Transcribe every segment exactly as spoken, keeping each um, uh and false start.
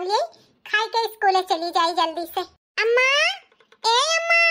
ले, खाई के स्कूले चली जाई जल्दी से। अम्मा, ए अम्मा।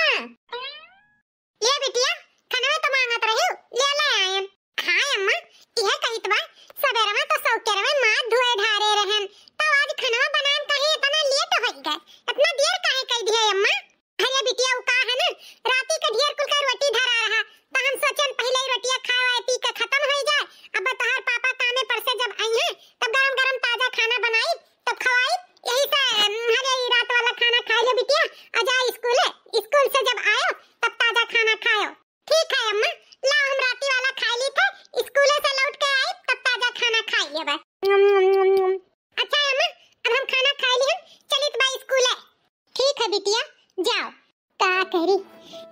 ले बिटिया, खनवा तो मांगत रही, ले ले आयन। हाँ अम्मा, इहे कहित बा, सबेरवा तो सौकेरवा माथ धोए ढारे रहन, तो आज खनवा बनान काहे इतना लेट होई गए, इतना देर काहे कई दिए अम्मा? अरे बिटिया, उ का है ना, राती के ढेर कुल का रोटी धरा रहा, तो हम सोचन पहिले ही रोटिया खा वाए पी के खत्म होई जाए। अब तोहार पापा कामे पर से जब आई हैं, तब गरम गरम ताजा खाना बनाई, तब खवाई। यही से, अम, हरे ई रात वाला खाना खाई लो बिटिया, आ जा स्कूले, स्कूल से जब आयो, तब ताजा खाना खायो। ठीक है अम्मा, लाओ हम राती वाला खाई ली थे, स्कूले से लौट के आई, तब ताजा खाना खाई लेबे। अच्छा अम्मा, अब हम खाना खाई ली हम, चलित बा स्कूले। ठीक है बिटिया, जाओ। का करी,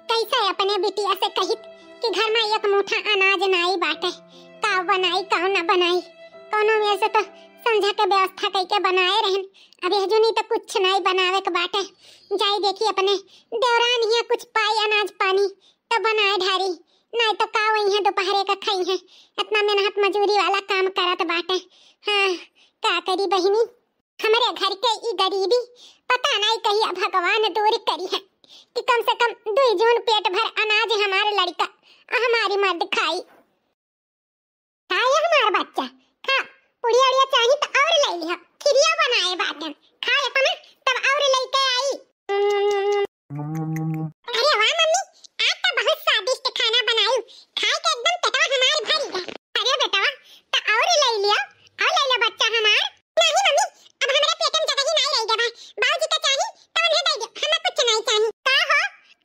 कैसे अपने बिटिया से कहित कि घर में एक मुठा अनाज नाई बाटे, का बनाई, का न बनाई। कौनो में से तो संझा के व्यवस्था कइके बनाए रहन, अब यह जुनी तो कुछ नाई बनावे के बाटे। जाई देखी अपने देवरान हिया कुछ पाई अनाज पानी तो बनाए ढारी, नाई तो का वही है दोपहरे का खाई है। इतना मेहनत मजूरी वाला काम करत बाटे। हाँ, का करी बहिनी, हमरे घर के ई गरीबी पता नाई कहिया भगवान दूर करी है कि कम से कम दुई जून पेट भर अनाज हमार लड़का आ हमारी मर्द खाई। खाए हमार बच्चा, खा, पुड़िया उड़िया चाही त और ले लिहा, खिरिया बनाए बाटन, खा इतना तब और लेके आई। अरे वाह मम्मी, आज तो बहुत स्वादिष्ट खाना बनाई, खाए के एकदम पेटवा हमार भरी गए। अरे बेटवा, त और ले लिया, और ले लो बच्चा हमार। नहीं मम्मी, अब हमारे पेट में जगह ही नहीं रह गया बा। बाबूजी का चाही तो उन्हें दे दो, हमें कुछ नहीं चाही। का हो,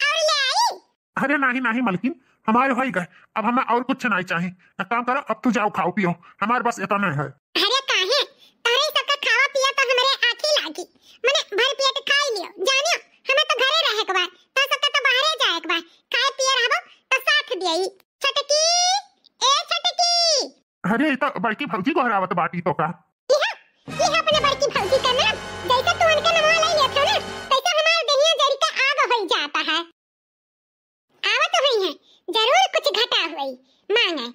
और ले आई? अरे नहीं नहीं मलकिन, हमारे हो ही गए, अब हमें और कुछ नहीं चाही। एक काम करो, अब तू जाओ खाओ पियो, हमारे बस इतना है। अरे काहे, तोहरे सबका खावा पिया तो हमरे आँखी लागी, मने भर पेट खाई लियो, जानियो हमें तो घरे रहे के बा, तो सबका तो बाहरे जाए के बा, खाए पिए रहबो तो साथ दियई। छटकी, ए छटकी। अरे, ई तो बड़की भौजी गोहरावत बाटी तो का? यह, यह अपने बड़की भौजी का नाम, जैसे तू उनके नमवा ले लेत हो ना, तैसे हमार देहिया जरी का आग होई जाता है। आवत हुई है, जरूर कुछ घटा हुई, मांगे।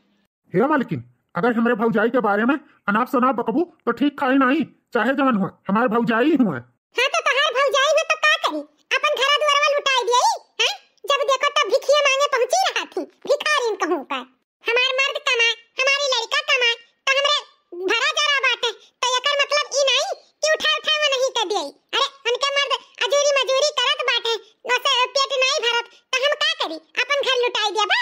हे मालकिन, अगर हमरे भौजाई के बारे में अनाप शनाप बकबू तो ठीक खाई नहीं, चाहे जवन हो, हमार भौजाई हुए। हाँ तो तोहार भौजाई हो तो का करी, अपन घरा दुआरवा लुटाई दिए, हैं? जब देखो तब भिखिया मांगे पहुंची रहा थी, भिखारिन कहूँ का। हमार मर्द कमाए, हमारी लड़का कमाए, तो हमरे भरा जरा बाटे, तो एकर मतलब ई नहीं कि उठा उठा वो नहीं के दिए। अरे उनके मर्द अजूरी मजूरी करत बाटे, ओसे पेट नहीं भरत, तो हम का करी, अपन घर लुटाई दिया बे।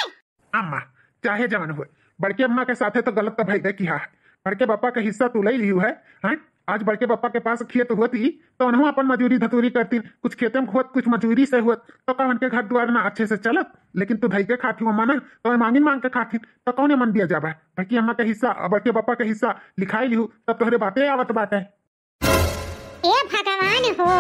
अम्मा, चाहे जवन हुए, बड़के अम्मा के साथे तो गलत तो भइबे किहा है। बड़के पापा के हिस्सा तू ले लिहू है, हैं? आज बड़के पापा के पास खेत होती, तो उन्हों अपन मजूरी धतूरी करतीन, कुछ खेते में होत, कुछ मजूरी से होत, तो का उनके घर द्वार ना अच्छे से चलत? लेकिन तू धई के खाती हो अम्मा ना, तो मांगिन मांग के खाती, तो कौने मन दिया जाबा? बड़की अम्मा के हिस्सा, बड़के पापा के हिस्सा लिखाई लिहू, तब तोहरे बाते आवत बाटे। हे भगवान हो,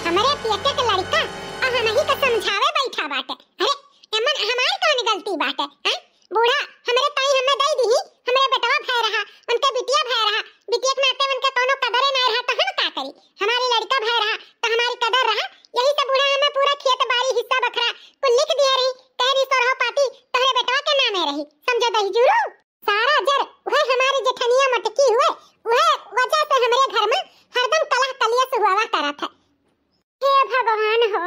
हमरे पेटे के लड़का आ हमही के समझावे बैठा बाटे। अरे, एमन हमार कौन गलती बाटे, हैं? बूढ़ा हमरे ताई हमें दे दीही, हमरे बेटवा भय रहा, उनके बिटिया भय रहा, बिटिया के नाते उनके कौनो कदरे ना रहा, तो हम का करी? हमारी लड़का भय रहा, तो हमारी कदर रहा, यही से बूढ़ा हमें पूरा खेत बाड़ी हिस्सा बखरा कुल लिख दिए रही, कह रही सोरहो पाती तोहरे बेटवा के नामे रही, समझे दही जुरू? सारा जर वह हमारी जेठनिया मटकी हुए, वह वजह से हमरे घर में हरदम कलह कलियस हुआ करत है। हे भगवान हो,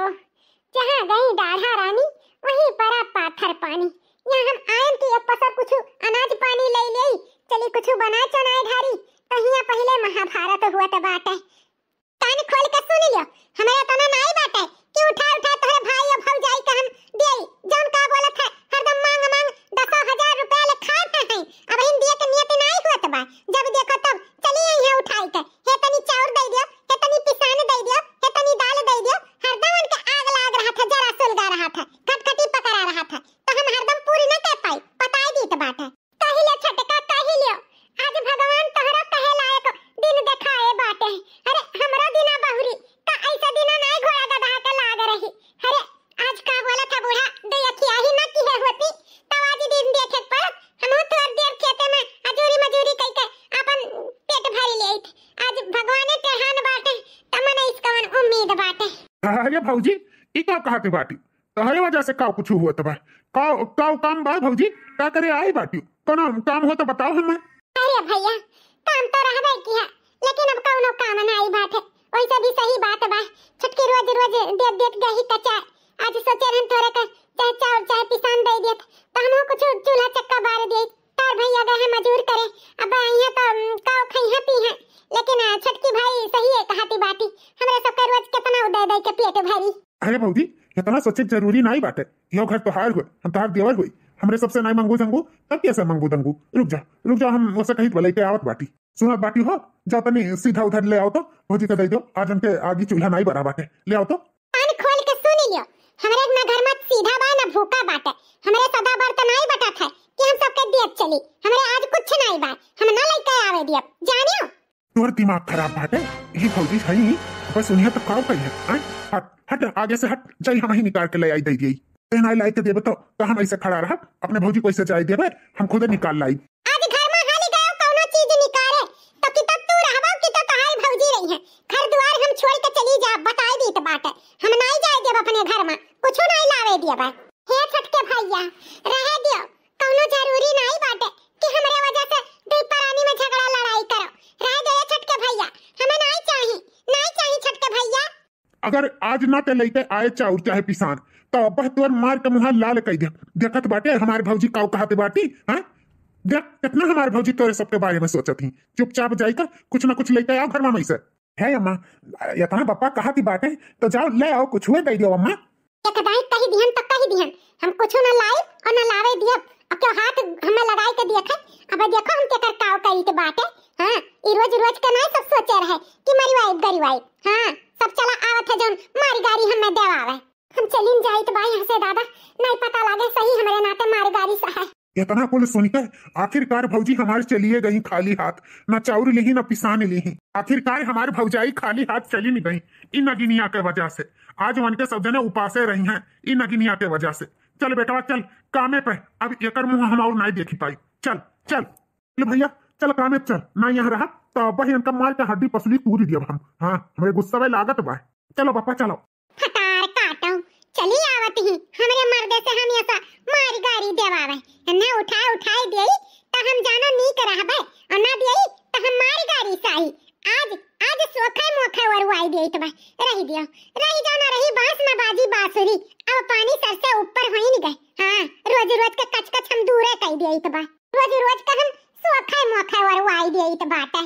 जहाँ गई डाढ़ा रानी, वहीं परा पाथर पानी। यहाँ हम आयन की एक पसर कुछ अनाज पानी ले लेई, चली कुछ बनाए चनाए ढारी, तो हियाँ पहिले महाभारत हुआ त बाटे। कान खोल के सुन लियो, हमरा इतना नाई बाटे कि उठा उठा तोहरे भाई और भौजाई के हम देई। जौन का बोलत है, हरदम मांग मांग दसो हजार रुपया ले खात है, अब इन दिए के नियत नाई होत बा। जब देखो तब चली आई है उठाई के, हे तनी चाउर दे दियो, हे तनी पिसान दे दियो, हे तनी दाल दे दियो, हरदम उनके आग लाग रहा था, जरा सुलगा रहा था, खटखटी पकड़ा रहा था, तो हम हरदम पूरी न कर पाई, बताई दीत बाटे। कहि ले छोटका, कहि लियो, आज भगवान तोहरा कहे लायक दिन देखाए बाटे। अरे, हमरो दिना बहुरी, का ऐसा दिना नाई घोड़ा गदहा के लाग रही। अरे, आज का बोला था बूढ़ा, दो अखिया ही न किहे होती, तब आज दिन देखे के पड़त। हमहू थोड़ देर खेते में अजूरी मजूरी कइके अपन पेट भर लेत। आज भगवाने टेढ़ान बाटे, त मने इस कवन उम्मीद बाटे। अरे भौजी, ई का कहत बाटी? तोहरे वजह से का कुछ हुआ त बा? का, का काम बा भौजी? का करे आई बाटी? कौनो काम हो तो बताओ हमें। अरे भैया, काम तो रहबे किहा, लेकिन अब कौनो काम नाई बाटे। भौजी, इतना सोचे के जरूरी नाई बाटे। यो घर तोहार हुए, हम तोहार देवर हुई, हमरे सबसे नाई मंगू दंगू, तब कैसे मंगू दंगू? रुक जा, रुक जा, हम ओसे कहित बा, लइके आवत बाटी। सुनत बाटी हो, जाओ तनी सीधा उधर ले आओ तो, भौजी के दे दो, आज उनके आगी चूल्हा नाई बरा बाटे, ले आओ तो। कान खोल के सुन लियो, हमरे ना घर में सीधा बा ना भूखा बाटे, हमरे सदा बर्तन नाई बटत है कि हम सबके दियत चली, हमरे आज कुछ नाई बा, हम ना लइके आवे दियब, जानियो। तोर दिमाग खराब बाटे, ई भौजी हई, बस उन्हें तो काव कही है, हैं? हट, हट, आगे से हट, जाई हम ही निकाल के ले आई दे दिए। ते नाई लाई के देबे तो, तो हम ऐसे खड़ा रहब, अपने भौजी को ऐसे जाए देबे, हम खुदे निकाल लाई। आज घर में हाली गयो कौनो चीज निकाले, तो कि तब तू रहबो कि तो तोहार भौजी रही है। घर दुआर हम छोड़ के चली जाब, बताई दीत बाटे। हम नाई जाए देब अपने घर में, कुछ नाई लावे देब। हे छोटके भैया, रहे दियो, कौनो जरूरी नाई बाटे कि हमरे वजह से दुई परानी में झगड़ा लड़ाई करो। रहे दे छोटके भैया, हमें नाई चाही, नाई चाही छोटके भैया। अगर आज ना ते लइके आए चाउर चाहे पिसान, तो अब तोर मार के मुँह लाल कई दे। देखत बाटे हमार भौजी काऊ कहते बाटी, हैं? देख कितना हमार भौजी तोरे सबके बारे में सोचत ही। चुपचाप जाई का कुछ ना कुछ लइके आओ घर में से। है अम्मा, इतना बप्पा कहती बाटे, तो जाओ ले आओ कुछ हुए दे दियो अम्मा। एक दाई कही दिहन तो कही दिहन, हम कुछ ना लाई और ना लावे दियब। अब क्यों हाथ हमें लगाई के देखे, अब देखो हम केकर काव करी के बाटे। हाँ, ई रोज रोज के नाई सब सोचे रहे कि मरिवाई गरीवाई। हाँ, सब चला आवत है जौन मारी गारी हमें देवावे। हम चलिन जाइत बा यहाँ से दादा, नाई पता लागे सही हमरे नाते मारी गारी सा है। इतना कुल सुन के आखिरकार भौजी हमार चलिए गई खाली हाथ, ना चाउर लिही ना पिसान लिही। आखिरकार हमार भौजाई खाली हाथ चलिन गई इ नगिनिया के वजह से। आज उनके सब जने उपासे रही हैं इ नगिनिया के वजह से। चल बेटवा चल कामे पे, अब एकर मुँह हम और नाई देखी पाई। चल चल। ले भैया, चल कामे चल, ना यहाँ रहा तो वही इनका मार के हड्डी पसली तूरी दियब हम। हाँ, हमें गुस्सा में लागत बा। चलो पापा चलो। फटार काटो, चली आवत ही, हमरे मर्दे से हम ऐसा मारी गारी देवावे। ना उठाए उठाए देई तो हम जानो नीक रहबे, और ना देई तो हम मारी गारी साही। आज, आज सोखे मोखे वरुआई देत बा। रही दियो, रही जाओ ना रही बांस ना बाजी बांसुरी। अब पानी सर से ऊपर होई न गए। हाँ, रोज रोज के कचकच हम दूरे कई देत बा। रोज रोज का हम सोखे मोखे वरुआई देइत बाटे।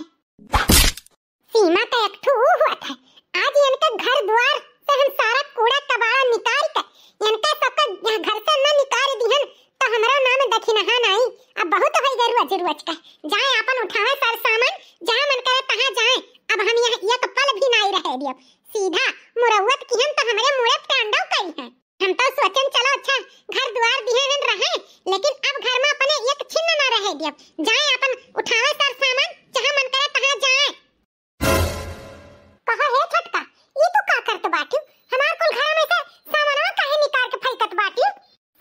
सीमा का एक ठू हुआ था, आज इनके घर द्वार से हम सारा कूड़ा कबाड़ा निकाल के इनके सबके यहाँ घर से न निकाल दिहन तो हमरो नाम दखिनहा नाई। अब बहुत हो गए रोज रोज का। जाए आपन उठावे सर सामान, जहाँ मन करे तहाँ जाए। अब हम यहाँ एक पल भी नाई रहे दियो। सीधा मुरौवत किहन तो हमरे मुड़े टांडव करी है। हम तो सोचन चलो अच्छा घर द्वार दिहे हन रहे, लेकिन अब घर में अपने एक छिन्न ना रहे दियब। जाए अपन उठावे सर सामान, जहाँ मन करे तहाँ जाए। कहा हे छोटका, ई तू का करत बाटियो? हमार कुल घर में से सामानवा काहे निकाल के फेंकत बाटियो?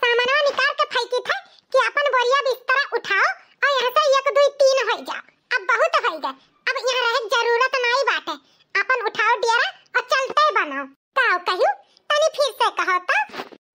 सामानवा निकाल के फेंकी थे कि अपन बोरिया बिस्तरा उठाओ और यहाँ से एक दुई तीन हो जाओ। अब बहुत हो गए, अब यहाँ रहे के जरूरत नहीं बाटे। अपन उठाओ डेरा और चलते बनो। का कहियो? तनी फिर से कहो तो।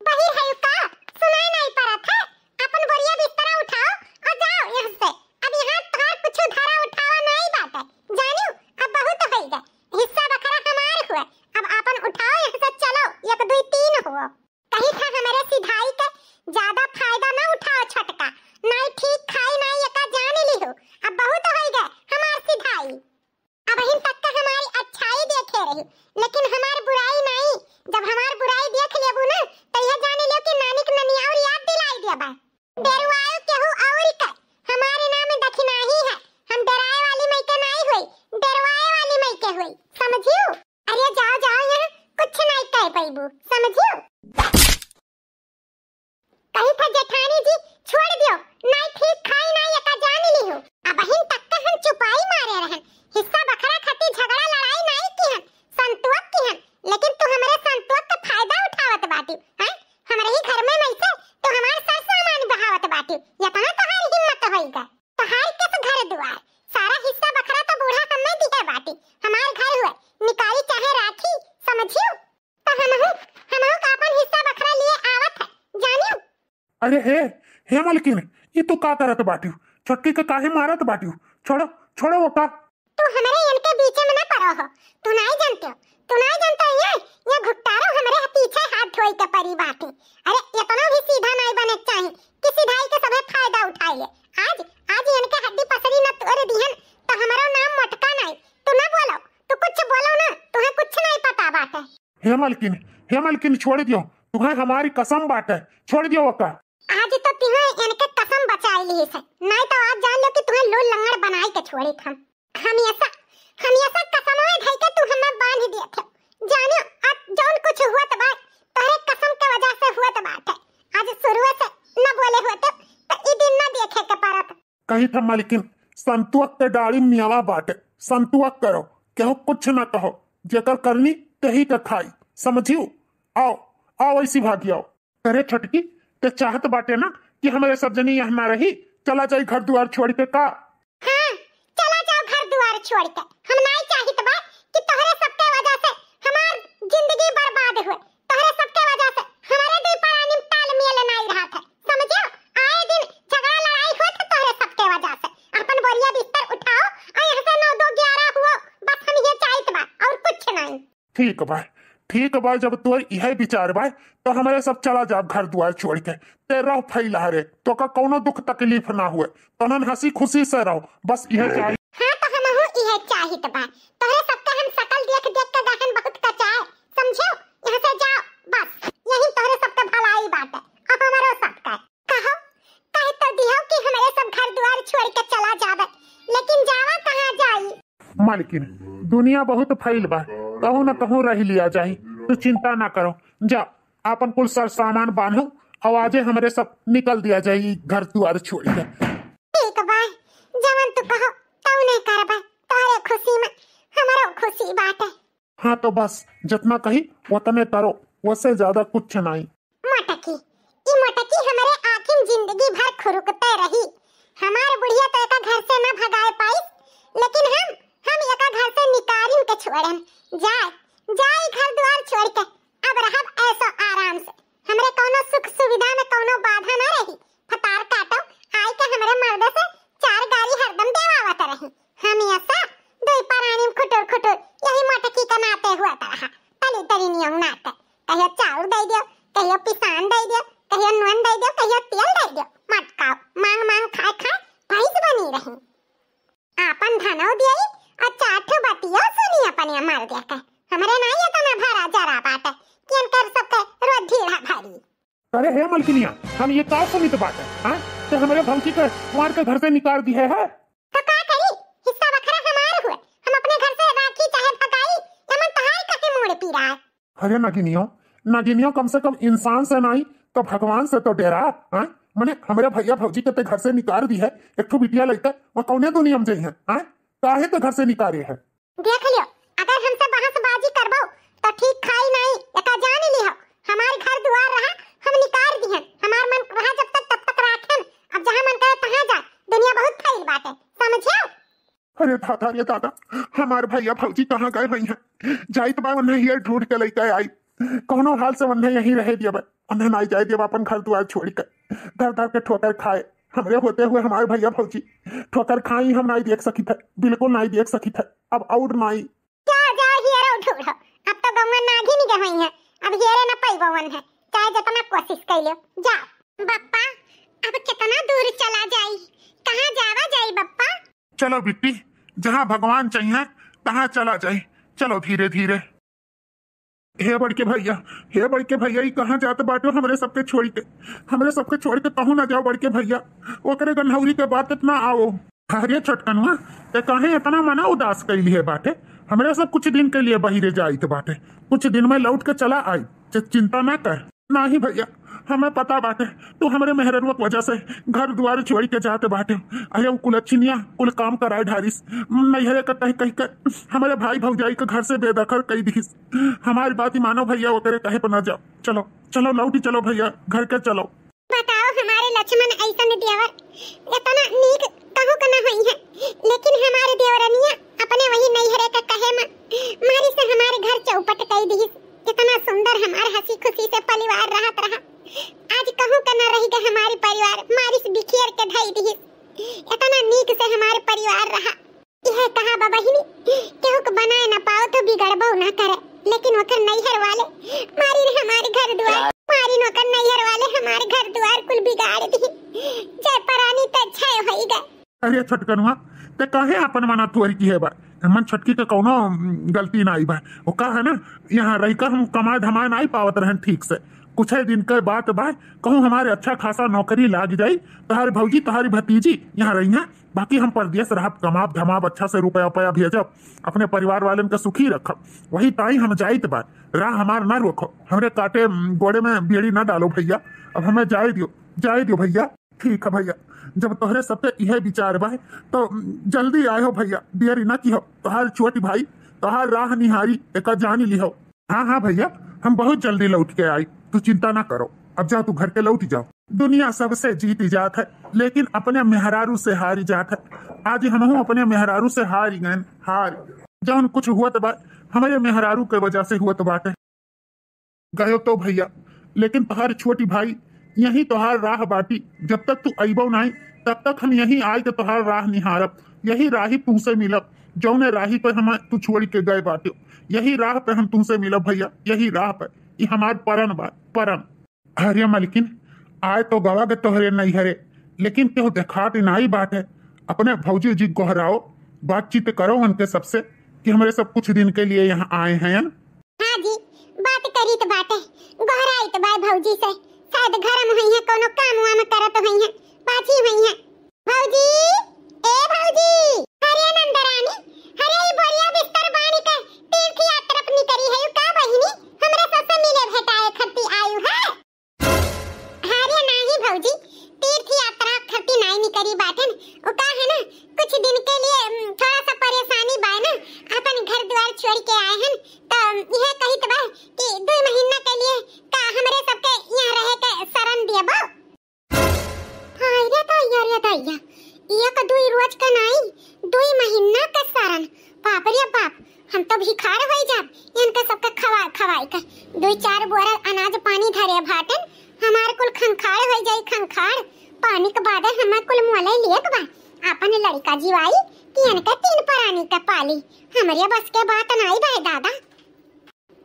बहिर है का? सुनाई नहीं पड़त है। अपन बोरिया बिस्तरा उठाओ और जाओ यहाँ से। अब यहाँ तोहार कुछ धरा उठावा नहीं बाटे। जानियो, अब बहुत हो गए। हिस्सा बखरा हमार हुए। अब अपन उठाओ यहाँ से, चलो, एक दुई तीन हुओ। कही था हमरे सिधाई के ज्यादा फायदा ना उठाओ छोटका। नाई ठीक खाई नाई एका जान लिहो। अब बहुत हो गए हमार सिधाई। अबहिन तक का हमारी अच्छाई देखे रही, लेकिन हमार बुराई नाई। जब हमार बुराई देख लेबू ना, तो यह जान लियो कि नानी के ननियाउर याद दिलाई देबा। डेरवाए केहू और का, हमारे नाम दखिनाही है। हम डेराए वाली मई के नाई हुई, डेरवाए वाली मई के हुई, समझियो? अरे जाओ जाओ, यहाँ कुछ नाई कह पैबू, समझियो? कही था जेठानी जी, छोड़ दियो, नाई ठीक खाई नाई एका जान लिहो। अबहिन तक के हम चुपाई मारे रहन, हिस्सा बखरा खातिर झगड़ा लड़ाई नाई किहन, संतोष किहन, लेकिन तू हमरे संतोष के फायदा उठावत बाटी, हैं? हमरे ही घर में नहीं से तू हमार सर सामान बहावत बाटी, इतना तोहार हिम्मत होई गा? तोहार किस घर दुआर, सारा हिस्सा बखरा तो बूढ़ा हमें दिहे बाटी, हमार घर हुए, निकाली चाहे राखी, समझियो? तो हमहू, हमहू का अपन हिस्सा बखरा लिए आवत है, जानियो? अरे हे, हे मलकिन, ई तू का करत बाटियो? छोटकी के काहे मारत बाटियो? छोड़ो, छोड़ो ओका। तू हमरे इनके बीच में ना पड़ो हो, तू नाई जानते हो, तू नाई जानते हो ये, ये घुट्टारो हमरे पीछे हाथ धोई के परी बाटे। अरे इतना भी सीधा नाई बने के चाही कि सिधाई के सभे फायदा उठाई ले। आज, आज इनके हड्डी पसरी न तोड़ दिहन तो हमारो नाम मोटका नाई। तू ना बोलो, तू कुछ बोलो ना, तुहे कुछ नाई पता बाटे। हे मालकिन, हे मलकिन, छोड़ दियो, तुहैं हमारी कसम बाटे, छोड़ दियो ओका। आज तो तुहैं इनके कसम बचाई ली से, नाहीं तो आज जान लो कि तुहैं लूल लंगड़ बनाई के छोड़ी हम। हमेशा, हमेशा कसमवा धई के तू हमें बांध दिया थे। जानियो, आज जौन कुछ हुआ तो बात तोहरे कसम के वजह से हुआ तो बात है। आज शुरू से न बोले होते तो ई दिन न देखे के पड़त। कही था मलकिन, संतुआ के डाढ़ी मियावा बाटे, संतुआ करो, केहू कुछ ना कहो, जेकर करनी तेही के खाई, समझियो? आओ, आओ ऐसी भागी आओ। अरे छोटकी, ते चाहत बाटे ना कि हमरे सब जनी यहाँ ना रही, चला जाई घर दुआर छोड़ के का? हाँ, चला जाओ घर दुआर छोड़ के। हम नाई चाहित बा कि तोहरे सबके वजह से हमार जिंदगी बर्बाद हुए। तोहरे सबके वजह से हमारे दुई परानी में तालमेल नाई रहत है, समझियो? आए दिन झगड़ा लड़ाई होत है तोहरे सबके वजह से। अपन बोरिया बिस्तर उठाओ और यहाँ से नौ दो ग्यारह हुओ, बस हम ये चाहित बा और कुछ नहीं। ठीक बा, ठीक बा, जब तोर इहे विचार बा तो हमरे सब चला जाब घर दुआर छोड़ के। ते रहो फैला रे, तोका कौनो दुख तकलीफ ना हुए, तनन हंसी खुशी से रहो, बस इहे चाहिए। हाँ, तो हमहू इहे चाहित बा। तोहरे सबके हम शकल देख देख के गहन बहुत कचाए, समझो? यहाँ से जाओ, बस यही तोहरे सबके भलाई बाटे, अब हमरो सबके। कहो, कह तो दिहो कि हमरे सब घर दुआर छोड़ के चला जावे, लेकिन जावा कहाँ जाई? मालकिन, दुनिया बहुत फैल बा, कहूँ न कहूँ रह लिया जाई, तू चिंता ना करो। जा, आपन कुल सर सामान बांधो और आजे हमरे सब निकल दिया जाई घर दुआर छोड़ के। ठीक बा, जवन तू कहो तौने करबा, तोहरे खुशी में हमरो खुशी बाटे। हाँ तो बस, जितना कही उतने करो, वसे ज्यादा कुछ नाई। मोटकी, ई मोटकी हमरे आँखिन जिंदगी भर खुरुकते रही। हमार बुढ़िया तो एका घर से ना भगाए पाइस, लेकिन हम, हम एका घर से निकारिन के छोड़न। जाए, जाए घर दुआर छोड़ के, अब रहब ऐसो आराम से। हमरे कौनो सुख सुविधा में कौनो बाधा ना रही। फतार काटो, आए के हमरे मर्द से चार गारी हरदम देवावत रही। हम ऐसा दुई परानी में खुटुर खुटुर यही मोटकी के नाते हुआ त रहा। तली तली नियम नाते। कहियो चाउर दे दियो, कहियो पिसान दे दियो, कहियो नून दे दियो, कहियो तेल दे दियो। मटकाओ, मांग मांग खाए खाए भैंस बनी रही। आपन धनो दियई और चार ठो बतियो सुनी अपने मर गया के। हमरे नाई इतना भरा जरा बाटे कि इनकर सबके रोज ढीढ़ा भरी। अरे हे मलकिनिया, हम ये का सुनित बाटे, हाँ? ते हमरे भौजी के मार के घर से निकाल दिहे है। तो का करी? हिस्सा बखरा हमार हुए, हम अपने घर से राखी चाहे भगाई, एमन तहार काहे मूड़ पी रहा है? अरे नगिनियो, नगिनियो कम से कम इंसान से नाई तो भगवान से तो डेरा, हाँ? मने हमरे भैया भौजी के ते घर से निकाल दिहे, एक ठो बिटिया लइके वो कौने दुनिया में जइहे, हाँ? काहे ते घर से निकाले है? देख लियो, अगर हमसे बहसबाजी करबो तो ठीक खाई नाई, एका जान लिहो। हमार घर दुआर रहा, हम निकाल दिहन। हमार मन रहा जब तक तब तक राखेन, अब जहाँ मन करे तहाँ जाए। दुनिया बहुत फैल बाटे, समझियो? अरे दादा, अरे दादा, हमार भैया भौजी कहाँ गए हुई हैं? जाइत बा उन्हें ये ढूंढ के लेके आई। कौनो हाल से उन्हें यहीं रहे दिया बा, उन्हें नाई जाए दिया बा अपन घर दुआर छोड़ के। दर दर के ठोकर खाए, हमरे होते हुए हमार भैया भौजी ठोकर खाई, हम नाई देख सकित है, बिल्कुल नाई देख सकित है। अब और नाई। जा, जा, हियरो ढूंढो। अब तो गौवा नागिन के होई है। अब हियरे न पइबो वन है, चाहे जितना कोशिश कर लो। जा। बप्पा, अब कितना दूर चला जाई? कहाँ जावा जाई बप्पा? चलो बिट्टी, जहाँ भगवान चाहिए, तहाँ चला जाई। चलो धीरे धीरे। हे बड़के भैया, हे बड़के भैया, ई कहाँ जात बाटो हमरे सबके छोड़ के? हमरे सबके छोड़ के कहूँ ना जाओ बड़के भैया, ओकरे गन्हौरी के बात इतना आओ। अरे छोटकनुआ, ते काहे इतना मना उदास कैली है बाटे? हमरे सब कुछ दिन के लिए बहिरे जाइत बाटे, कुछ दिन में लौट के चला आई, चि-, चिंता ना कर। नाही भैया, हमें पता बाटे, तू हमरे मेहररुआ के वजह से घर दुआर छोड़ के जात बाटे। अरे उ कुलच्छिनिया कुल काम कराए ढारिस, नैहरे का कह कह के हमरे भाई भौजाई के घर से बेदखल कई दिहिस। हमारी बात ही मानो भैया, ओकरे कहे पर ना जाओ। चलो, चलो लौटी चलो भैया, घर के चलो। बताओ हमारे लक्ष्मण ऐसन देवर, इतना नीक कहूँ का ना होई है, लेकिन हमारे देवरनिया अपने वही नैहरे का कहे में मारी से हमारे घर चौपट कई दिहिस। इतना सुंदर हमार हंसी खुशी से परिवार रहत रहा, आज कहूँ का ना रह गए हमारे परिवार, मारी से बिखेर के धई दिहिस। इतना नीक से हमारे परिवार रहा। इहे कहा बा बहिनी, केहू के बनाए ना पाओ तो बिगड़बो ना करे, लेकिन ओकर नैहर वाले मारी रे हमारे घर दुआर, मारी न ओकर नैहर वाले हमारे घर दुआर कुल बिगाड़ दी। जय परानी ते जय होई गए। अरे छोटकनुआ, ते काहे आपन मना तोरी की है बा? हमन छोटकी के कौनो, उम, गलती नाई बा। वो का है ना, यहाँ रहिका हम कमाए धमाए नाई पावत रहन ठीक से। कुछ ही दिन के बात बा, कहूँ हमारे अच्छा खासा नौकरी लाग जाई, तोहारी भौजी, तोहारी भतीजी यहाँ रही हैं, बाकी हम परदेस रहब, कमाब धमाब, अच्छा से रुपया उपया भेजब, अपने परिवार वालन के सुखी रखब। वही ताई हम जाइत बा, राह हमार ना रोको, हमरे काटे, उम, गोड़े में बेड़ी ना डालो भैया, अब हमें जाए दियो, जाए दियो भैया। ठीक है भैया, जब तोहरे सबके इहे विचार बा, तो जल्दी आयो भैया, देरी ना किहो। तोहार छोटी भाई तोहार राह निहारी, एका जानी लिहो। हाँ, हाँ भैया, हम बहुत जल्दी लौट के आई, तू चिंता ना करो। अब जाओ, तू घर के लौट जाओ। दुनिया सबसे जीत जात है, लेकिन अपने मेहरारू से हारी जात है। आज हमहू अपने मेहरारू से हारी गए, हार। जौन कुछ हुआ तो बा, हमारे मेहरारू के वजह से हुआ तो बाटे। गयो तो भैया, लेकिन तोहार छोटी भाई यही तोहार राह बाटी। जब तक तू अइबो नाई, तब तक हम यही आए के तोहार राह निहारब, यही राही तुमसे मिलब। जौने राही पे हम तू छोड़ के गए बाटे, यही राह पे हम तुमसे मिलब भैया, यही राह पे। ये हमार परन बा, परन। अरे मलकिन, आए तो गवा के तोहरे नैहरे, लेकिन केहू देखात नाई बाटे। अपने भौजी जी गोहराओ, बातचीत करो उनके सबसे कि हमरे सब कुछ दिन के लिए यहाँ आए हैं। हाँ जी, बात करीत बाटे, गोहराइत बाय भौजी से। शायद घर में होइहैं, कौनो काम वाम करत होइहैं, बाझी होइहैं। भौजी, ए भौजी, अरे नंदरानी, अरे ई बोरिया बिस्तर बानी के तीर्थ यात्रा पर निकरी है, का बहिनी? हमरे सबसे मिले भेटाए खत्ती आयु है। अरे नाही भौजी, तीर्थ यात्रा खत्ती नाही निकरी बाटन। वो का है ना, कुछ दिन के लिए, उम, थोड़ा सा परेशानी बा ना, अपन घर द्वार छोड़ के आए हैं, तो यह कहित बा कि दो महीना के लिए का हमरे सबके यहाँ रहे के शरण दियबो? हाय रे दैया, रे दैया, एक दुई रोज का नाई, दुई महीना का शरण। बाप रे बाप, हम तो भिखार होई जाब, इनका सबके खवा खवाई के। दुई चार बोरा अनाज पानी धरे भाटन, हमार कुल खंखाड़ होई जाई, खंखाड़। पानी के बादे हमार कुल मोले लियक बा, अपन लड़का जीवाई कि इनके तीन परानी के पाली। हमरे बस के बात नाई भाई दादा।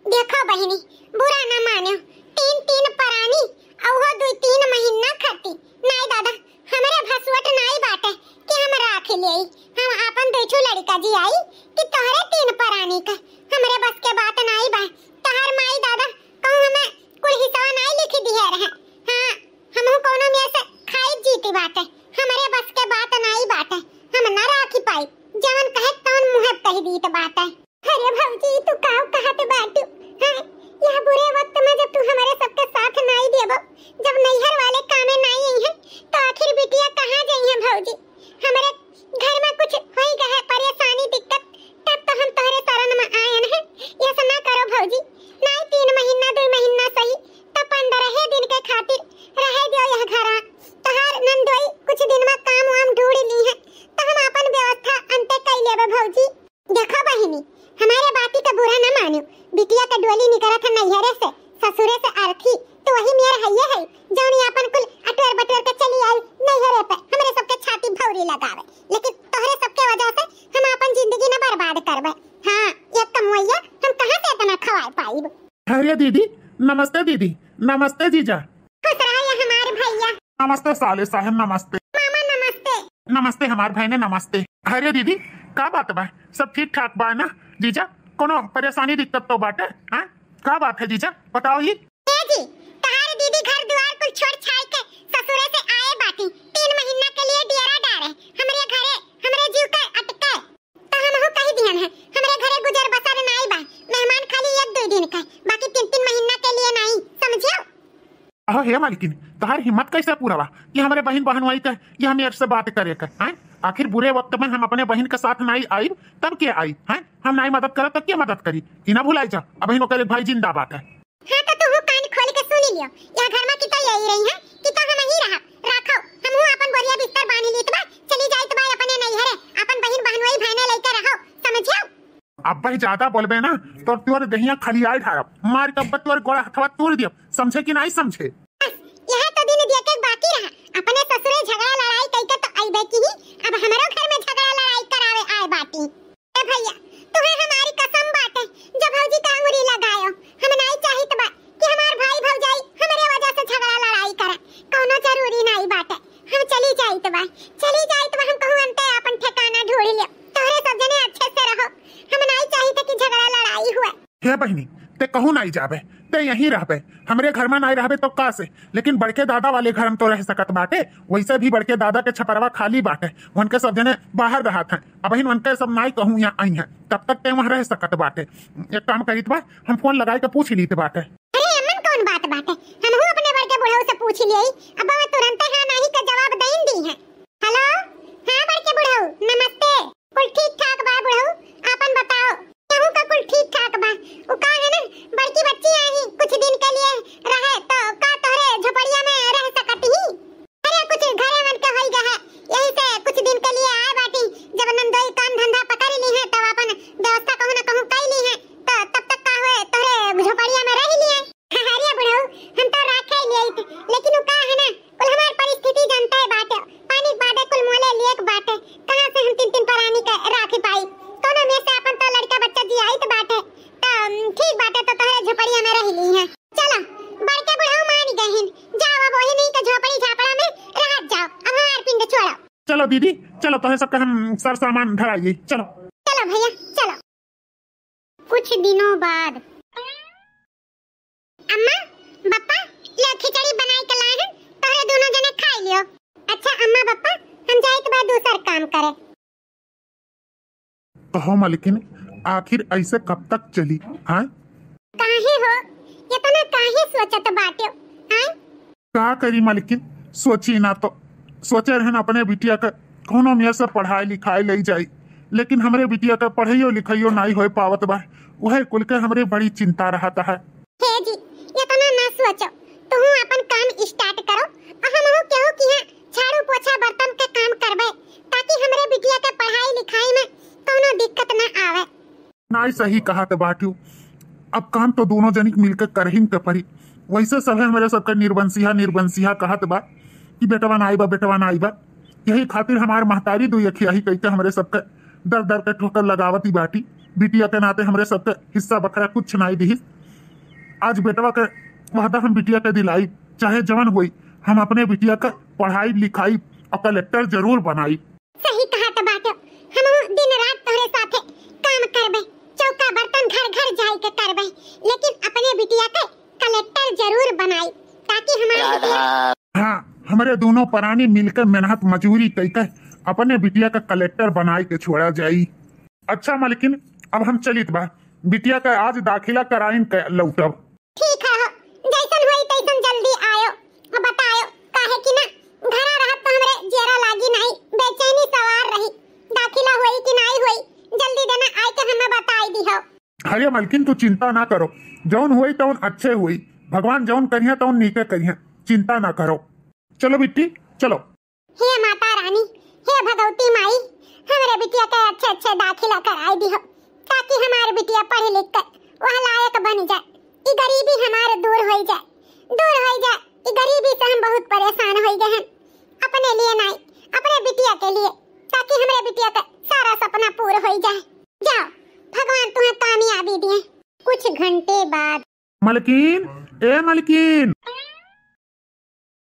देखो बहिनी, बुरा ना मान्यो, तीन तीन परानी, अउहो दुई तीन महीना खत्ती। नाई दादा, हमरे भसुअट नाई बाटे कि हम राख लेई। हम आपन दुई ठो लड़का जियाई कि तोहरे तीन परानी का। हमरे बस के बात नाई बा। तोहार माई दादा कहूँ हमें कुल हिस्सा नाई लिखी दिहे रहे। हाँ, हमहू कौनो में से खाई जीती बाटे। हमरे बस के बात नाई बाटे, हम ना राखी पाई। जवन कहे तवन मुँहे कही दीत बाटे। अरे भौजी, तू काव कहत बाटू? हाँ, यह बुरे वक्त में जब तू हमारे सबके साथ नाई देबो, जब नैहर वाले कामे नाई आई हैं, तो आखिर बिटिया कहाँ जाई हैं भौजी? हमरे घर में कुछ होई गए परेशानी दिक्कत, तब तो हम तोहरे शरण में आयन हैं। ऐसा ना करो भौजी, नाई तीन महीना, दो महीना सही, तो पंद्रह दिन के खातिर रहे दियो यह घरा। तोहार नंदोई कुछ दिन में काम वाम ढूंढ ली है, तो हम अपन व्यवस्था अंते कई लेबे भौजी। देखो बहिनी, हमारे बाती का बुरा न मानो। बिटिया का डोली निकरत है नैहरे से, ससुरे से अर्थी, तो वही मेर हइये है, जौनी आपन कुल अटोर बटोर के चली आई नैहरे पे, हमरे सबके छाती भौरी लगावे। लेकिन तोहरे सबके वजह से हम आपन जिंदगी न बर्बाद करबे। हाँ, एक कमवैया हम कहाँ से इतना खवाए पाइब? अरे दीदी, नमस्ते दीदी, नमस्ते जीजा। खुश रहा ये हमारे भैया। नमस्ते साले साहब, नमस्ते। मामा नमस्ते। नमस्ते हमार भाई ने, नमस्ते। अरे दीदी, का बात बा? सब ठीक ठाक बा ना जीजा? कोनो परेशानी दिक्कत तो बाटे? हाँ, का बात है जीजा, बताओ ही। ए जी, तहार दीदी घर दुआर कुल छोड़ छाड़ के ससुरे से आए बाटी। तीन महीना के लिए डेरा डारे हमरे घरे, हमरे जीव के अटके। तो हमहू कही दिहन है, हमरे घरे गुजर बसर नाई बा, मेहमान खाली एक दो दिन का, बाकी तीन तीन महीना के लिए नाई, समझियो? अहो हे मालकिन, तोहार हिम्मत कैसे पूरा बा कि हमरे बहिन बहनोई के ये हम एक से बात करे के, हैं? आखिर बुरे वक्त में हम अपने बहिन के साथ नाई आइब, तब के आई, हैं? हम नाई मदद करब, तब के मदद करी? ई ना भुलाई जा, अबहिन ओकर एक भाई जिंदा बाटे। हाँ, तो तुहू कान खोल के सुन लियो, यह घर में की तो यही रही है कि तो हम ही रहा, राखो, हमहू अपन बोरिया बिस्तर बांध लीत बा, चली जाइत बा अपने नैहरे, अपन बहिन बहनोई भाई ने लेके रहो, समझियो? अब भाई ज्यादा बोलबे ना, तो तोर देहिया खलियाई ढारब, मार के अब तोर गोड़ा हथवा तोड़ दियब, समझे कि नहीं समझे? बस, यह तो दिन देखे बाकी रहा, अपने ससुरे झगड़ा लड़ाई कई के तो अइबे की ही, अब हमरो घर में झगड़ा लड़ाई करावे आए बाटी। ए भैया, तुहे हमारी कसम बाटे, जो भौजी का अंगुरी लगायो। हम नाई चाहित बा कि हमार भाई भौजाई हमरे वजह से झगड़ा लड़ाई करे। कौनो जरूरी नाई बाटे। हम चली जाइत बा, चली जाइत बा, हम कहूँ अंते आपन ठिकाना ढूंढ लियो। तोहरे सब जने अच्छे से रहो, हे बहिनी, ते कहूँ नाई जाबे, ते यहीं रहबे। हमरे घर में नाई रहबे तो का से, लेकिन बड़के दादा वाले घर में तो रह सकत बाटे। वैसे भी बड़के दादा के छपरवा खाली बाटे, उनके सब जने बाहर रहत हैं। अबहिन उनके सब नाई कहूँ यहाँ आई हैं, तब तक ते वहाँ रह सकत बाटे। एक काम करीत बा, हम फोन लगाई के पूछ लीत बाटे। अरे, एमन कौन बात बाटे? हमहू अपने बड़के बुढ़ऊ से पूछ लियई। अब वह तुरंते हाँ नाही का जवाब दइन दी है। हेलो, हाँ बड़के बुढ़ऊ, नमस्ते। कुल ठीक ठाक बा बुढ़ऊ, आपन बताओ। केहू का कुल ठीक ठाक बा। उ का है ना, बड़की बच्ची आई कुछ दिन के लिए रहे, तो का तोहरे झोपड़िया में रह सकत ही? अरे, कुछ घरे मन के होई गए है, यही से कुछ दिन के लिए आए बाटी। जब नंदोई काम धंधा पकड़ ली है, तब अपन व्यवस्था कहूँ न कहूँ कर ली है, तो तब तक का हुए तोहरे झोपड़िया में रह लिए। अरे बुढ़ऊ, हम तो राखे लिए थे, लेकिन उ का है ना, कुल हमार परिस्थिति जानता है बाटे, पानी के बादे कुल मोले लिए के बाटे, कहाँ से हम तीन तीन परानी के राखी पाई? कौनो में से अपन तो लड़का बच्चा जियाइत बाटे, तो ठीक बाटे, तो तोहरे झोपड़िया में रह ली है। चलो, बड़के बुढ़ऊ मान गए हैं। जाओ, अब वही नहीं के झोपड़ी झापड़ा में रहत जाओ। अब हमार पिंड छोड़ो। चलो दीदी, चलो, तोहे सबके हम सर सामान धराइए, चलो। चलो भैया, चलो। कुछ दिनों बाद। अम्मा, बप्पा, लो खिचड़ी बनाई के लाए हैं, तोहरे दोनों जने खाई लियो। अच्छा अम्मा, बप्पा, हम जाइत बा दूसर काम करे। कहो मलकिन, आखिर ऐसे कब तक चली, हाँ? काहे हो, इतना काहे सोचत बाटे, हाँ? का करी मलकिन, सोची ना तो। सोचे रहन अपने बिटिया के कौनो मेर से पढ़ाई लिखाई ले जाई, लेकिन हमरे बिटिया के पढ़ाइयो लिखाइयो नाई होए पावत बा, वह कुल के हमरे बड़ी चिंता रहत है। हे जी, इतना ना सोचो, तुहू अपन काम start करो, और हमहू केहू किहाँ झाड़ू पोछा बर्तन के काम करबे, ताकि हमरे बिटिया के पढ़ाई लिखाई में कौनो दिक्कत ना आवे। नाई सही कहत बाट्यू, अब काम तो दोनों जनिक मिलके करहिन के पड़ी। वैसे सभे हमरे सबके निर्बंसिहा निर्बंसिहा कहत बा कि बेटवा नाई बा, बेटवा नाई बा। यही खातिर हमार महतारी दुई अखियाही कइके हमरे सबके दर दर के ठोकर लगावत ही बाटी। बिटिया के नाते हमरे सबके हिस्सा बखरा कुछ नाई दिहिस। आज बेटवा के वादा हम बिटिया के दिलाई, चाहे जवन होई, हम अपने बिटिया के पढ़ाई लिखाई और कलेक्टर जरूर बनाई। सही कहत बाटे, हमहू दिन रात तोहरे साथे काम करबे, चौका बर्तन घर घर जाई के करबे, लेकिन अपने बिटिया के कलेक्टर जरूर बनाई, ताकि हमार बिटिया। हाँ, हमरे दोनों परानी मिलके मेहनत मजूरी कइके अपने बिटिया का कलेक्टर बनाई के छोड़ा जाई। अच्छा मलकिन, अब हम चलित बा, बिटिया का आज दाखिला कराइन के लौटब। ठीक है हो, जैसन होई तैसन जल्दी आयो और बतायो, काहे कि ना घरा रहत तो हमरे जियरा लागी नाई, बेचैनी सवार रही। दाखिला होई कि नाई होई, जल्दी देना आए के हमें बताई दिहो। अरे मलकिन, तू चिंता ना करो, जौन होई तौन अच्छे होई, भगवान जौन करिहे तौन नीके करिहे, चिंता ना करो। चलो बिट्टी, चलो। हे माता रानी, हे भगवती माई, हमरे बिटिया के अच्छे अच्छे दाखिला कराई दिहो, ताकि हमार बिटिया पढ़ लिख के वह लायक बन जाए, ई गरीबी हमार दूर होई जाए, दूर होई जाए, ई गरीबी से हम बहुत परेशान होई गए हैं। अपने लिए नाई, अपने बिटिया के लिए, ताकि हमरे बिटिया का सारा सपना पूरा होई जाए। जाओ, भगवान तुम्हें कामयाबी दिए। कुछ घंटे बाद। मलकिन, ए मलकिन।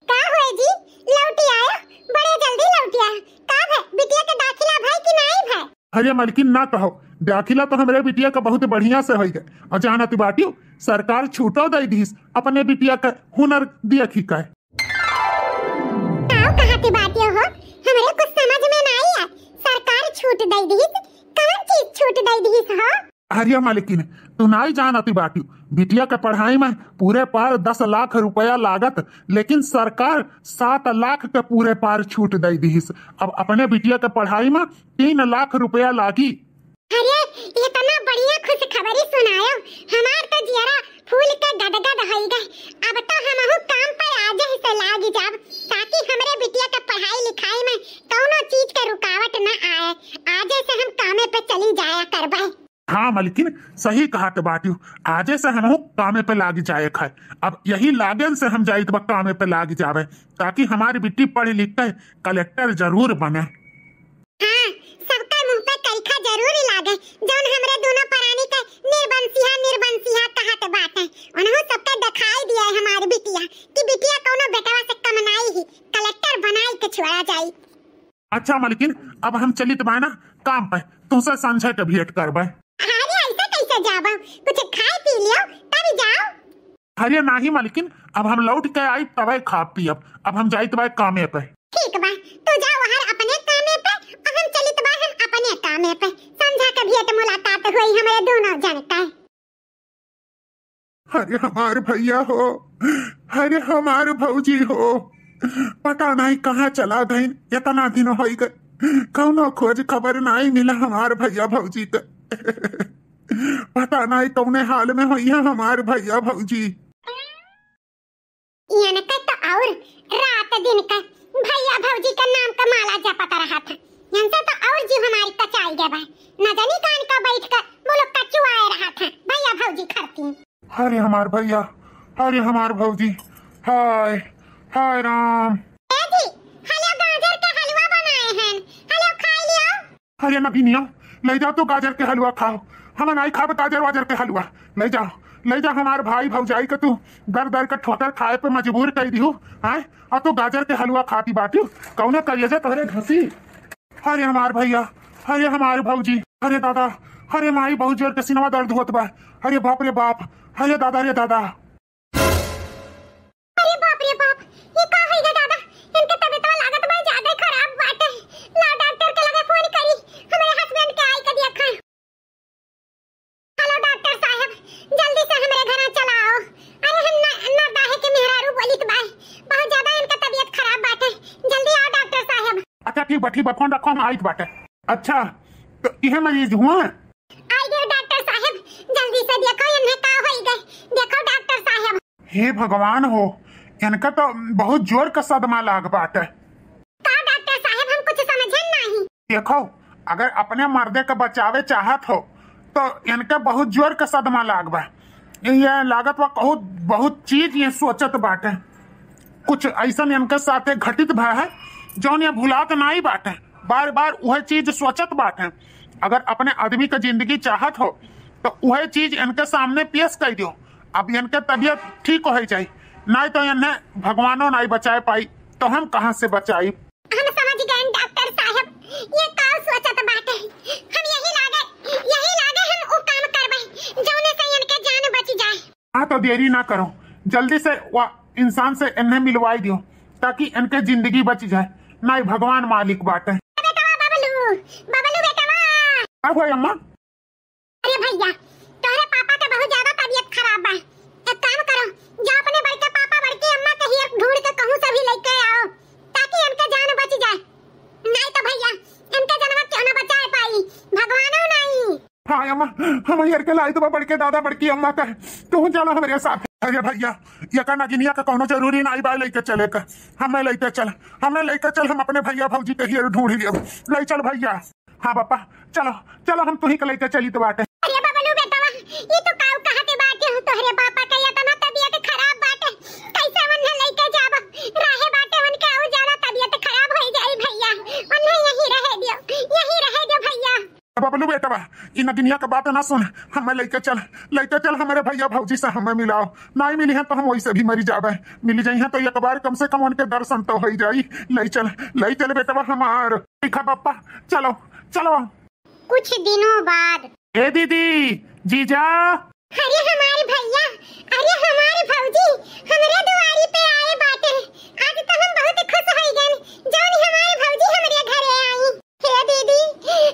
का होए जी, लौटी आयो, बड़े जल्दी लौटी आयो। का भे, बिटिया के दाखिला भई कि नाई भई? अरे मलकिन ना कहो, दाखिला तो हमरे बिटिया का बहुत बढ़िया से होई गए। और जानत बाटियो, सरकार छूटो दे दीस अपने बिटिया का हुनर देखी के। का कहत बाटियो हो, हमरे कुछ समझ में नाई आए। सरकार छूट दे दीस, कौन चीज छूट दे दीस हो? अरे मलकिन, तू नाई जानत बाटू, बिटिया के पढ़ाई में पूरे पार दस लाख रुपया लागत, लेकिन सरकार सात लाख के पूरे पार छूट दे दीस। अब अपने बिटिया के पढ़ाई में तीन लाख रुपया लागी। अरे, इतना बढ़िया खुशखबरी सुनायो, हमार तो जियरा फूल के गदगद होई गए। अब तो हमहू काम पे आजे से लागी जाब, ताकि हमरे बिटिया के पढ़ाई लिखाई में कौनो चीज के रुकावट न आए। आजे से हम कामे पे चली जाया करबे। हाँ मलकिन, सही कहत बाटियो, आजे से हमहू कामे पे लाग जाए खाए। अब यही लागन से हम जाइत बा कामे पे लाग जावे, ताकि हमारी बिट्टी पढ़ लिख के कलेक्टर जरूर बने। हाँ, सबका मुंह पे करिखा जरूर लागे, जौन हमरे दोनों परानी के निर्बंसिहा निर्बंसिहा कहत बाटे। उन्हों सबके दिखाई दिया है हमारी बिटिया कि बिटिया कौनो बेटवा से कम नाई ही, कलेक्टर बनाई के छोड़ा जाई। अच्छा मलकिन, अब हम चलित बा ना काम पे, तुमसे संझे के भेंट करबे। अरे ऐसे कैसे जा अब कुछ खाए पी लियो, तब जाओ। अरे नाही मलकिन, अब हम लौट के आई तबे खा पियब। अब हम जाइत बाय कामे पे। ठीक बा, तू जा वहर अपने कामे पे, और हम चलित बा हम अपने कामे पे। संझा के भेंट मुलाकात होई हमरे दोनों जन का। अरे हमार भैया हो, अरे हमार भौजी हो, पता नहीं कहाँ चला गईन। इतना दिन होई गए, कौनो खोज खबर नहीं मिला हमार भैया भौजी के। पता नहीं कौने हाल में होई है हमार भैया भौजी। इनके तो और रात दिन का भैया भौजी का नाम का माला जपत रहत है। इनसे तो और जीव हमारी कचाई गए बा। न जानी कान का बैठ कर वो लोग कचुआए रहत है भैया भौजी खरती। अरे हमार भैया, अरे हमार भौजी, हाय, हाय राम। ए जी, हेलो गाजर के हलवा बनाए हैं, हेलो खा लियो। अरे नगिनिया, ले जाओ तो गाजर के हलवा खाओ। हम नहीं खाब गाजर वाजर के हलवा। ले जाओ, ले जाओ, हमार भाई भौजाई के तू दर दर के ठोकर खाए पे मजबूर कर दिहू, हैं? और तू गाजर के हलवा खाती बाटी, कौने करिए जे तोहरे घसी। अरे हमार भैया, अरे हमार भौजी, अरे दादा, अरे माई, बहुत जोर के सीनवा दर्द होत बा। अरे बाप रे बाप, अरे दादा रे दादा। अरे बाप रे बाप, ये का होई गे दादा? इनके तबीयत लागत बा ज्यादा खराब बाटे। ला डॉक्टर के लगे फोन करी, हमरे हस्बैंड के आई के देखा। हेलो डॉक्टर साहब, जल्दी से हमरे घरा चला आओ। अरे हम न, न दाहे के मेहरारू बोलित बाय, बहुत ज्यादा इनका तबीयत खराब बाटे, जल्दी आओ डॉक्टर साहब। अच्छा ठीक बा, ठीक बा, फोन रखो, हम आइत बाटे। अच्छा, तो इहे मरीज हुआ? आई गए डॉक्टर साहब, जल्दी से देखो इन्हें का होई गए, देखो डॉक्टर साहब। हे भगवान हो, इनका तो बहुत जोर का सदमा लाग बाटे। का डॉक्टर साहब, हम कुछ समझन नहीं। देखो, अगर अपने मर्दे के बचावे चाहत हो, तो इनके बहुत जोर के सदमा लाग बा। ये लागत बा बहुत, बहुत चीज ये सोचत बाटे। कुछ ऐसन इनके साथे घटित भा है, जौन ये भुलात नाई बाटे, बार बार वह चीज सोचत बाटे। अगर अपने आदमी के जिंदगी चाहत हो, तो वह चीज इनके सामने पेश कर दियो। अब इनके तबीयत ठीक हो जाई, नहीं तो इन्हें भगवानो नाई बचाए पाई, तो हम कहाँ से बचाई? हम समझ गए डॉक्टर साहब, ये का सोचत बाटे। हम यही लागे, यही लागे हम उ काम करबे, जौने से इनके जान बच जाए। हाँ, तो देरी ना करो, जल्दी से वा इंसान से इन्हें मिलवाई दियो, ताकि इनके जिंदगी बच जाए। नहीं, भगवान मालिक बाटे। बेटवा बबलू, बबलू बेटवा। का हुआ अम्मा? अरे भैया, तोहरे पापा के बहुत ज्यादा तबीयत खराब बा। एक काम करो, जा अपने बड़के पापा, बड़की अम्मा के हियर ढूंढ के कहूँ से भी लेके आओ, ताकि इनके जान बच जाए। नहीं तो भैया, इनके जनवा क्यों ना बचाए पाई, भगवानो नहीं। हाँ अम्मा, हम हियर के लाई तो बड़के दादा, बड़की अम्मा का, तू चलो हमरे साथ। अरे भैया, ये का नगिनिया का कौनो जरूरी नहीं बा लेके चले का, हमें लेके चल, हमें लेके चल, हम अपने भैया भौजी के हियर ढूंढ लियो। ले चल भैया। हाँ पापा, चलो, चलो, हम तुही के लेके चली तो बाटे। अरे बबलू बेटवा, ये तो काऊ कहते बाटे हो, तोहरे पापा का इतना तबीयत खराब बाटे, कैसे उन्हें लेके जाब? रहे बाटे उनके और ज्यादा तबीयत खराब हो जाई भैया, उन्हें यही रहे दियो, यही रहे दियो भैया। बबलू बेटवा, इ नगिनिया के बात ना सुन, हमें लेके चल, लेके चल, हमारे भैया भौजी से हमें मिलाओ, नहीं मिली है तो हम वैसे भी मरी जाबे, मिली जाई है तो एक बार कम से कम उनके दर्शन तो हो जाई। ले चल, ले चल बेटवा हमार। ठीक है पापा, चलो, चलो। कुछ दिनों बाद। ए दीदी, जीजा। अरे हमारे भैया, अरे हमारे भौजी, हमरे दुआरी पे आए बाटे। आज तो हम बहुत खुश होई गन, जौन हमारे भौजी हमरे घरे आई। हे दीदी,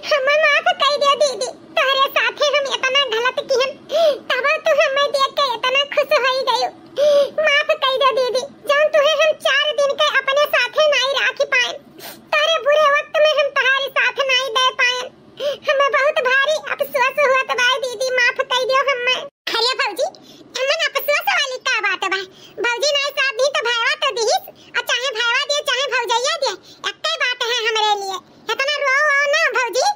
हमें माफ कर दे दीदी, तोहरे साथे हम इतना गलत किहन, तब तू हमें देख के इतना खुश होई गयू। माफ कर दे दीदी, जौन तुहे हम चार दिन के अपने साथे नाई राखी पाए। तोहरे बुरे वक्त में हम तोहरे साथ नाई दे पाए। हमें बहुत भारी अफसोस होत बा दीदी, माफ कर दियो हमें। अरे भौजी, एमन अफसोस वाली का बात बा? भौजी नाई साथ दी तो भाईवा तो दीहिस, और चाहे भाईवा दिए, चाहे भौजैया दिए, एक्के बात है हमरे लिए। इतना रो वो ना भौजी।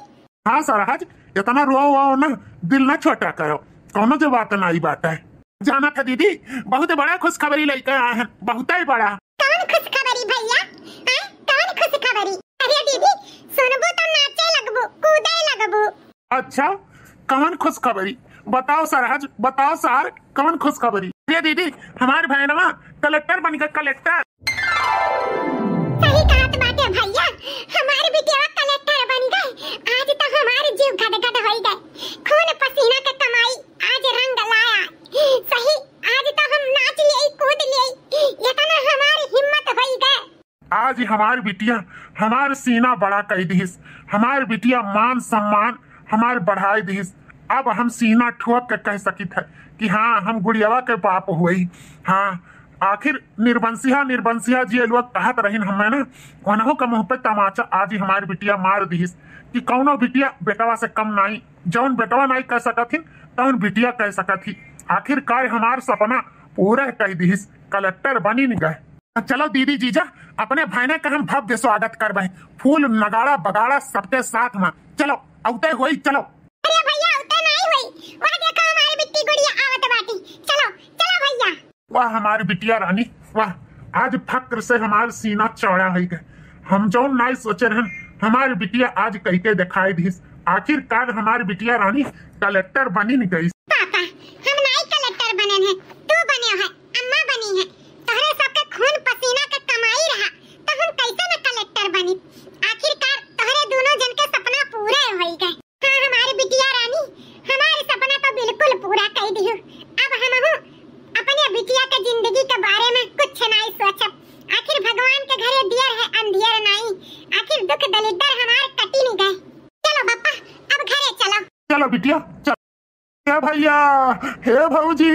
हाँ सरहज, इतना रो वो ना, दिल ना छोटा करो, कौनो जो बात नाई बात है। जाना था दीदी, बहुत बड़ा खुशखबरी लेके आए हैं, बहुत ही बड़ा। कौन खुशखबरी भैया? हैं? कौन खुशखबरी? अरे दीदी, सुनबू तो नाचे लगबू, कूदे लगबू। अच्छा, कौन खुशखबरी? बताओ सरहज, बताओ सार, कौन खुशखबरी? अरे दीदी, हमार भैनवा कलेक्टर बन गए, कलेक्टर। सही कहत बाटे भैया, हमार बिटिया कलेक्टर बन गए। आज तो हमार जीव गदगद होई गए, खून पसीना के कमाई। कि हमार बिटिया हमार सीना बड़ा कइ दिहिस, हमार बिटिया मान सम्मान हमार बढ़ाइ दिहिस। अब हम सीना ठोक के कह सकित है कि हाँ, हम गुड़ियावा के बाप हुई। हाँ, आखिर निर्बंसिया, निर्बंसिया जी लोग कहत रहिन हमें ना, उन्हों के मुँह पे तमाचा आज ही हमार बिटिया मार दिहिस कि कौनो बिटिया बेटवा से कम नाई, जौन बेटवा नाई कह सकत हिन, तौन बिटिया कह सकत ही। आखिरकार हमार सपना पूरा कइ दिहिस, कलेक्टर बनिन गए। चलो दीदी जीजा, अपने भाईने का हम भव्य स्वागत करबे, फूल नगाड़ा बगाड़ा सबके साथ में। चलो, औते होई, चलो। अरे भैया, औते नाई होई, वह देखो हमारी बिट्टी गुड़िया आवत बाटी। चलो, चलो भैया। वाह हमारी बिटिया रानी, वाह, आज फक्र से हमार सीना चौड़ा होइ गए। हम जौन नाई सोचे रहन, हमारी बिटिया आज कइके दिखाई दिस। आखिरकार हमारी बिटिया रानी कलेक्टर बनिन गई। पापा, हम नाई कलेक्टर बने हैं, तू बने है, अम्मा बनी है। तोहरे सबके खून पसीना के कमाई रहा, तो हम कैसे न कलेक्टर बनी? आखिरकार तोहरे दोनों जन के सपना पूरे होइ गए। हाँ, हमारी बिटिया रानी, हमारे सपना तो बिल्कुल पूरा कइ दिहु। अब हमहू अपने बिटिया के जिंदगी के बारे में कुछ नाई सोचब। आखिर भगवान के घरे दियर है अंधियर नाई, आखिर दुख दलिद्दर हमार कटिन गए। चलो बप्पा, अब घरे चलो। चलो बिटिया, चल। हे भैया, हे भौजी।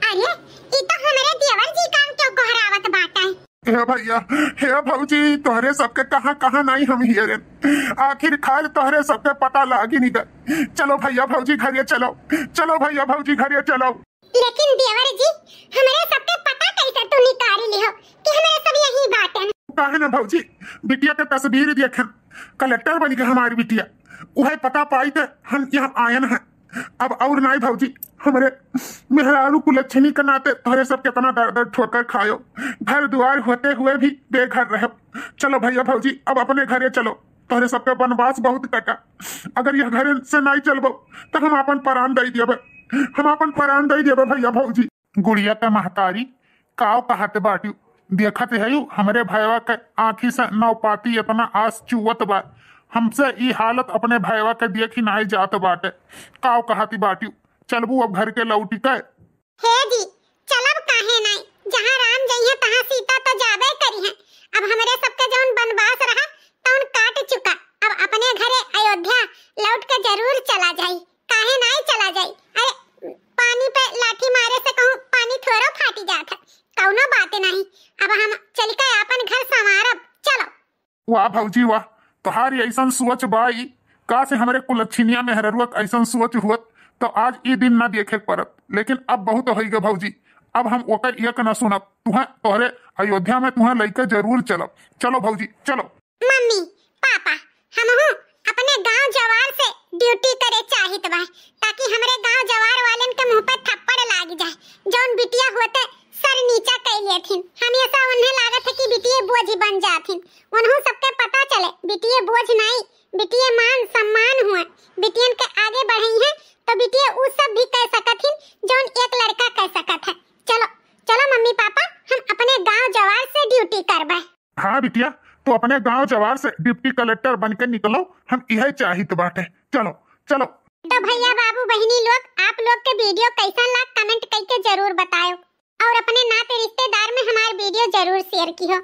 अरे, ई तो हमरे देवर जी कान क्यों गोहरावत बाटे? हे भैया, हे भौजी, तोहरे सबके कहाँ कहाँ नाई हम हियरेन। आखिरकार तोहरे सबके पता लागिन गए। चलो भैया भौजी घरे चलो, चलो भैया भौजी घरे चलो। लेकिन देवर जी, हमरे सबके पता कैसे तू निकाल लिहो कि हमरे सब यही बाटेन? काहे ना भौजी, बिटिया के तस्वीर देखेन, कलेक्टर बन गए हमारी बिटिया, उहे पता पाई के हम यहाँ आयन हैं। अब और नाई भौजी, हमरे मेहरारू कुलच्छनी के नाते तोहरे सब कितना दर दर ठोकर खायो, घर दुआर होते हुए भी बेघर रहे। चलो भैया भौजी, अब अपने घरे चलो, तोहरे सबके वनवास बहुत कटा। अगर यह घरे से नाई चलबो तो हम अपन परान दे देबे, हम अपन परान दे देबे भैया भौजी। गुड़िया के महतारी, काव कहत बाटू? देखत हयू, हमरे भयवा के आँखी से नौपाती इतना आस चुवत बा। हमसे ई हालत अपने भयवा के देखी नाई जात बाटे। काव कहत बाटू? चलबू अब घर के लौटी के? हे जी, चलब काहे नाई? जहाँ राम जइहें, तहाँ सीता तो जाबे करिहें। अब हमरे सबके जौन वनवास रहा, तौन काट चुका। अब अपने घरे अयोध्या लौट के जरूर चला जाई। काहे नाई चला जाई? अरे, पानी पे लाठी मारे से कहूँ पानी थोड़ो फाटी जात है, कौनो बात नाई। अब हम चल के आपन घर संवारब, चलो। वाह भौजी वाह, तोहार ऐसन सोच बा ई। काश हमरे कुलच्छिनिया मेहररुआ के ऐसन सोच हुअत तो आज ई दिन ना देखे के पड़त, लेकिन अब बहुत होइ गए भौजी, अब हम ओकर एक न सुनब। तुहें तोहरे अयोध्या में तुहें लइके जरूर चलब। चलो भौजी चलो। मम्मी, पापा, हमहू अपने गांव जवार से ड्यूटी करे चाहित बा, ताकि हमरे गांव जवार वालन के मुंह पे थप्पड़ लाग जाए, जौन बिटिया होते सर नीचा कइ लेथिन। हमेशा उन्हें लागत है कि बिटिये बोझ बन जाथिन। उन्हों सबके पता चले, बिटिये बोझ नाई, बिटिये मान सम्मान हुए, बिटियन के आगे बढ़ई है, तो बिटिये उ सब भी कह सकत हिन, जौन एक लड़का कह सकत है। चलो, चलो मम्मी पापा, हम अपने गांव जवार से ड्यूटी करबे। हाँ बिटिया, तू अपने गांव जवार से डिप्टी कलेक्टर बन के निकलो, हम इहे चाहित बाटे। चलो, चलो। तो भैया बाबू बहिनी लोग, आप लोग के वीडियो कैसन लाग, कमेंट करके जरूर बतायो, और अपने नाते रिश्तेदार में हमार वीडियो जरूर शेयर किहो।